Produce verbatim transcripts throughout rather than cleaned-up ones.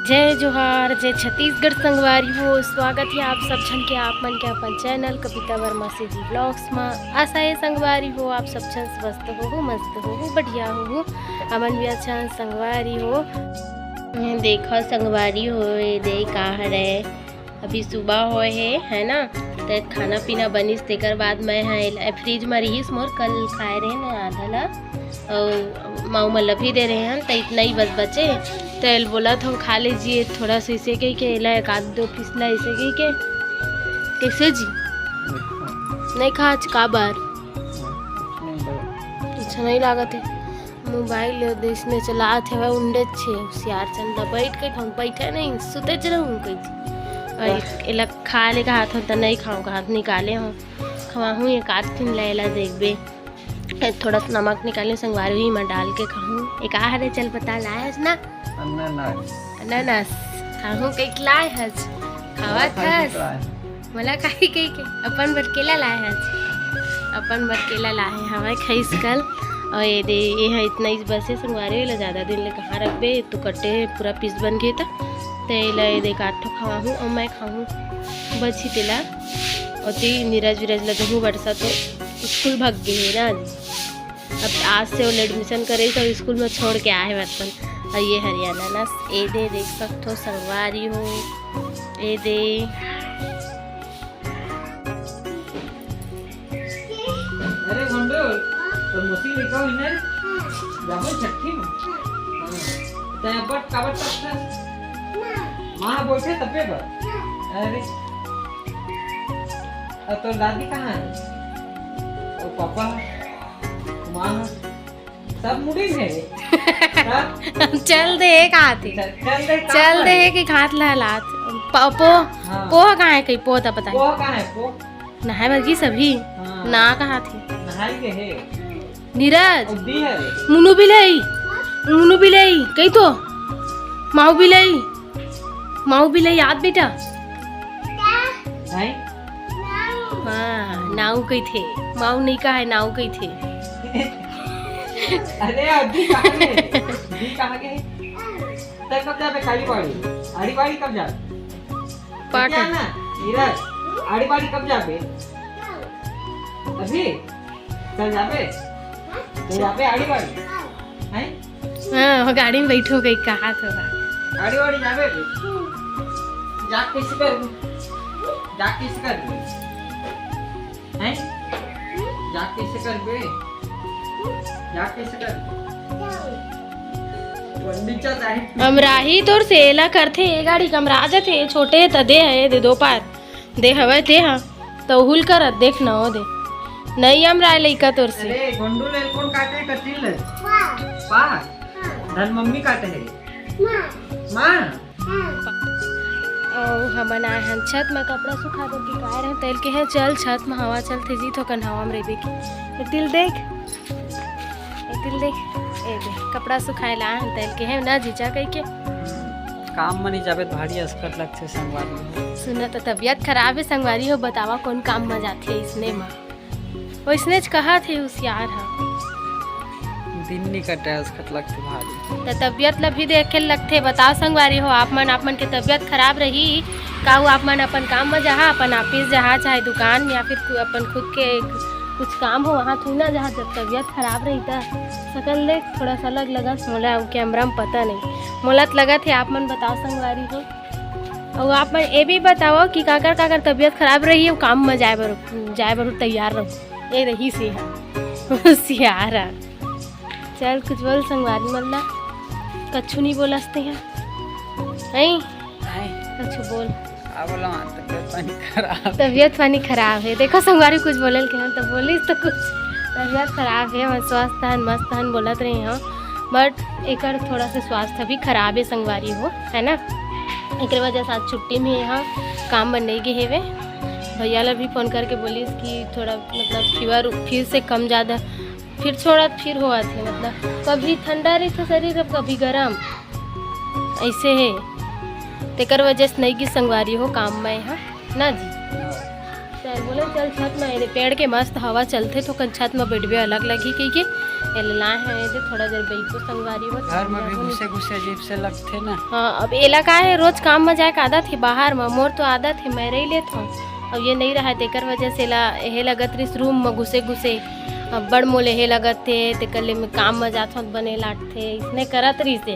जय जोहार, जय छत्तीसगढ़ संगवारी हो। स्वागत हे आप सब झन के, आप मन के अपन चैनल कविता वर्मा सीजी व्लॉग्स म। आशा हे संगवारी हो, आप सब झन स्वस्थ होहू, मस्त होहू, बढ़िया होहू। हमन भी अच्छा संगवारी हो। देखो संगवारी हो, ये दे का हरे, अभी सुबह होए हे, है ना, त खाना पीना बनिस, तेकर बाद मैं ह एला फ्रिज म रिहिस मोर, कल खाए रहे ना आधा ला, अउ माऊ मन ल भी दे रहे हन, त इतना ही बस बचे। त एल बोलत हूँ, "खा लीजिए थोड़ा सा," इसे कह के एला एक आध दो पीस ला इसे कह के। कैसे जी? नहीं खा आज, का बार? अच्छा नहीं लागत है। मोबाइल देश में चलात हवय, उंडे छे होशियार चंदा, बैठ के खाऊं, बैठे नहीं, सुते च रहूं कही। और एला खा ले कहात हूँ त नहीं खाऊं, कहात निकाले हूँ, खवाहूँ एक आध ठिन ला एला देखबे। थोड़ा सा नमक निकाले संगवारी, वही में डाल के खाहूँ। एक आ हरे, चल पता लाए हस ना? अनानास। अनानास खाहूँ कहिके लाए हस, खावत खाई हस। तो आए। मोला खाई कहिके अपन बर केला लाए हस, अपन बर केला लाए हवय, खइस कल। और ये दे, ये है इतना इस बस से संगवारी, एला ज्यादा दिन ले कहाँ रखबे, तू कटे पूरा पीस बन गए त, ते एला ये दे काट ठो खवाहूँ और मैं खाहूँ, बची तेला। और ती नीरज वीरज ल दूहूँ, बरसा तो स्कूल भाग गए हे ना आज। अब आज से ओला एडमिशन करे, सब स्कूल में छोड़ के आए बर्तन। और ये हरियाणा ना, ए दे देख सकथो संगवारी हो, ए दे। अरे गोंडल, तो मौसी निकाल इन्हें, जाबो छट्ठी में। हाँ। तैं अब्बड़ काबर तक था? माँ बोलते तब्बे बर। अरे, और तो दादी कहाँ है? और पापा, माँ, सब मुड़ी में है। हाँ? चल दे, एक हाथ ही। चल, चल दे, काम चल दे, कर। एक हाथ ला हालात। प-, पो, हाँ। पोह कहाँ है कहीं? पोह तो बताइए। पोह कहाँ है, पोह? नहाए बर गिस अभी। हाँ। ना कहाँ थे? नहाई के है। नीरज, अउ दी है। मुनु बिलई, मुनु बिलई, कही तो, माऊ बिलई, माऊ बिलई, याद बेटा? भाई? हाँ, नाऊ कही थे, माऊ नहीं कहा है, नाऊ कही थे। अरे, अभी कहाँ गए? अभी कहाँ गए? तब कब जाबे आड़ी बाड़ी? आड़ी बाड़ी कब जाबे? पाठ क्या है। ना, नीरज, आड़ी बाड़ी कब जाबे? अभी? चल जाबे? चल जाबे आड़ी बाड़ी? हैं? हाँ, वो गाड़ी में बैठो गई, कहा तो बा। आड़ी बाड़ी जाबे अभी? जा कैसे कर? जा कैसे कर? हैं? जा कैसे कर बे? जा कैसे कर? पंडित जी चाहे अमराही तोर सेला करथे, ए गाड़ी कमरा जथे, छोटे त दे है, दे दो पार, दे हवय ते हा, तो हुल करत देख न हो दे। नहीं अमराय लइका तोर से। अरे, गोंडू ले कौन काटे कटिल? पा। धन मम्मी काटे है। माँ। अउ हमन आए हन छत म कपड़ा सुखा बर के, काय रहे तेल के है, चल छत म हवा चलथे जी, थोकन हवा म रहिबे की। ए तिल देख, ए तिल देख, ए दे, कपड़ा सुखाए ला आए हन तेल के है ना जीजा कहि के। काम म नहीं जाबे त भारी असकट लगथे संगवारी हो। सुना त तबियत खराब है संगवारी हो, बतावा कौन काम म जाथे इसने म। वैसने च कहा थे हुसियार ह। दिन नहीं कटे, असकट लगथे भारी। त तबियत ल भी देखे ल लगथे। बताओ संगवारी हो, आप मन, आप मन के तबियत खराब रही, काहू आप मन अपन काम म जहा, अपन ऑफिस जहा, चाहे दुकान या फिर कु-, अपन खुद के कुछ काम हो, वहाँ थोड़ी ना जहा। जब तबियत खराब रही त सकल देख थोड़ा सा अलग लगत मोला, अउ कैमरा म पता नहीं, मोला त लगत हे। आप मन बताओ संगवारी हो, अउ आप मन ये भी बताओ कि काकर काकर तबियत खराब रही, अउ काम म जाए बर, जाए बर तैयार रहो। ये रही से है। होशियार है। चल, कुछ बोल संगवारी मन ला। कछु नहीं बोलस ते हैं। नहीं? नहीं। कछु बोल। का बोला, तबियत पानी खराब। तबियत पानी खराब है। देखो, संगवारी कुछ बोले के हम तो बोलिस तो कुछ। तबियत खराब है, मैं स्वस्थ हन, मस्त हन, बोलत रही हूँ। But एकर थोड़ा सा स्वास्थ्य भी खराब है, संगवारी हो, है ना? एकरे वजह से आज छुट्टी में यहाँ काम बर नहीं गए हेवे। भैया ला भी फोन करके बोलिस कि थोड़ा, मतलब, फीवर फिर से कम ज़्यादा, फिर छोड़ा, फिर होवत हे, मतलब, कभी ठंडा रहिथे शरीर, अब कभी गरम, ऐसे है। तेकर वजह से नहीं गिस संगवारी हो काम में, हाँ ना जी। चल, बोले, चल छत में, एदे पेड़ के मस्त हवा चलथे, तो कन छत में बैठबे अलग लगही कहिके। एला लाए हैं, ये दे थोड़ा देर बइठो संगवारी हो, घर में भी जाबो घुसे घुसे अजीब से लगथे ना। हाँ, अब एला का है, रोज काम में जाए के आदत है बाहर में, मोर तो आदत है, मैं रही लेत हूँ। अब ये नहीं रहा, तेकर वजह से ला, हे लगत रहिस रूम में घुसे घुसे। अब बड़ मोले हे लगत थे, तेकर ले मैं काम में जात हूँ, बने लागथे, इसने करत रहिस हे।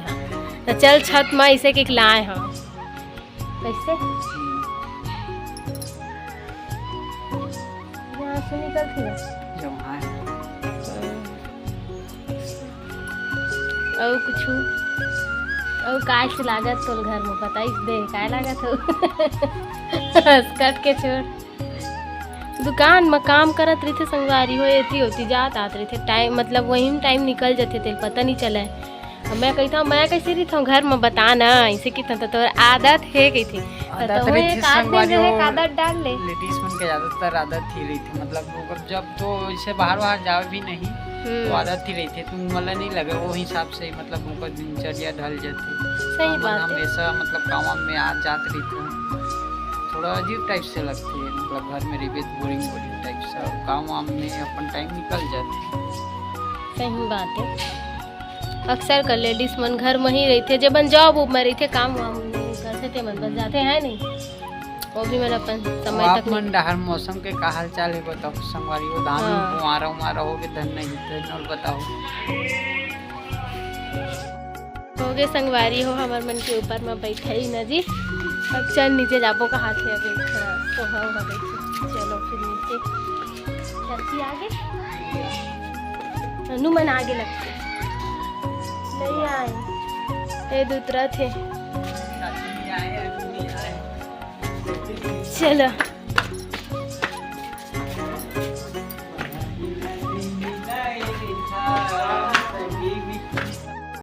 तो चल छत में इसे के लाए हूँ। कैसे? यहाँ से निकल के ना। जो वहाँ है। अउ कुछु? अउ काय से लागत तोल घर में बताइस दे, काय लागत हो? हंस कट के छोड़। दुकान में काम करत रहिथे संगवारी हो, एती ओती जात आत रहिथे, टाइम मतलब वही में टाइम निकल जथे, तेल पता नहीं चले। अब मैं कहता हूँ, मैं कैसे रहिता हूँ घर में, बता ना, ऐसे कितना तो तोर आदत है कही थी। आदत तो रहिथे एक आध दिन संगवारी रहे, हो, आदत डाल ले। लेडीज मन के ज्यादातर आदत ही रहिथे, मतलब वो जब तो इसे बाहर बाहर जावे भी नहीं, हम्म। तो आदत ही रहिथे, तुम मला नहीं लगे वो हिसाब से, मतलब उनका दिनचर्या ढल जाथे। सही हमन बात है। हमेशा मतलब काम में आ जात रहिथे, थोड़ा अजीब टाइप से लगथे, मतलब घर में रहिबे तो बोरिंग बोरिंग टाइप से, काम वाम में अपन टाइम निकल जाथे। सही बात है। अक्सर कर लेडीज मन घर में ही रहिथे, जेबन जॉब उब में रहिथे, काम वाम नहीं करथे, ते मन बस जाथे, है नहीं? वो भी मन अपन समय आप तक मन नहीं। डहर मौसम के का हाल चाल है बताओ संगवारी हो, धान हाँ। कुआरा उमारा हो के धन नहीं, धन और बताओ। हो गए संगवारी हो, हमर मन के ऊपर में बैठे ही ना जी। अब चल नीचे जाबो कहा थे, अभी थोड़ा सोहा हुआ बैठे। चलो फिर नीचे। चाची आगे, अनु मन आगे लगते नहीं आए, ये दूतरा थे। चलो।